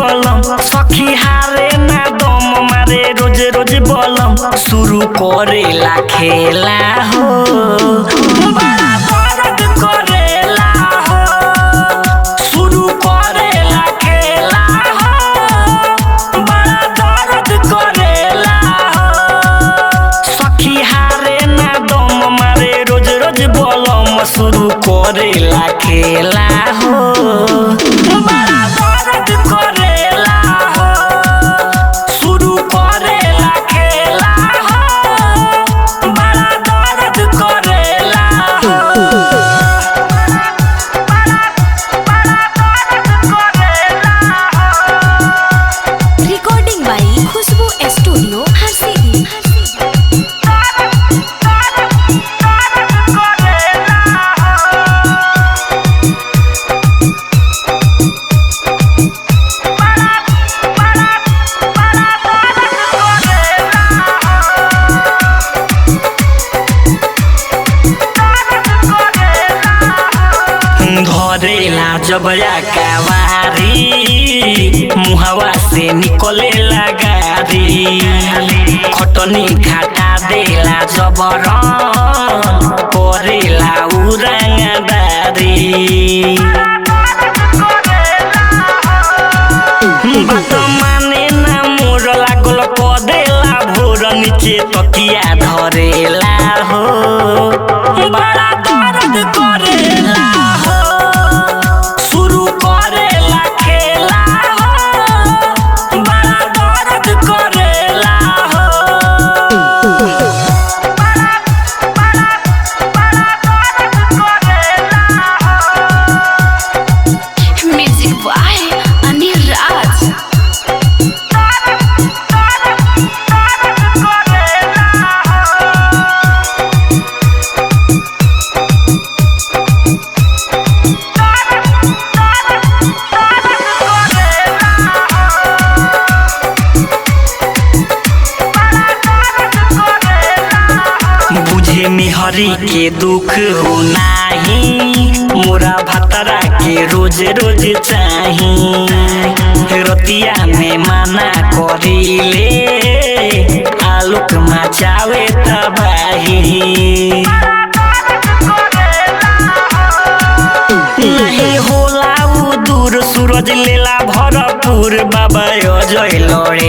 बलम सखी हारे ना दम मारे रोज रोज बलम शुरू करेला खेला हो बड़ा दर्द करेला हो शुरू करेला खेला हो बड़ा दर्द करेला हो सखी हारे ना दम मारे रोज रोज बलम शुरू करेला खेला हो बड़ा दर्द करेला हो शुरू करेला खेला हो बड़ा दर्द करेला हो बड़ा दर्द करेला हो। Recording by Khushboo studio Harsiddhi. धरेला जबया कवारी मुहवा से निकलेला गारी खटनी घाटा देला जबरन करेला उरंगदारी बात माने ना मोर लागल कदेला भोर नीचे तकिया धरेला हो बड़ा दर्द करेला हो शुरू करेला खेला हो बड़ा दर्द करेला हो बड़ा बड़ा बड़ा दर्द करेला हो। Music by Anil Raj. बुझे मिहरी के दुख हो नाही मोरा भतरा के रोज रोज चाही रतिया में माना करीले आलोक मचावे तबाही नहीं होला उ दूर सूरज लेला भरपूर बाबा अजय लड़ेला।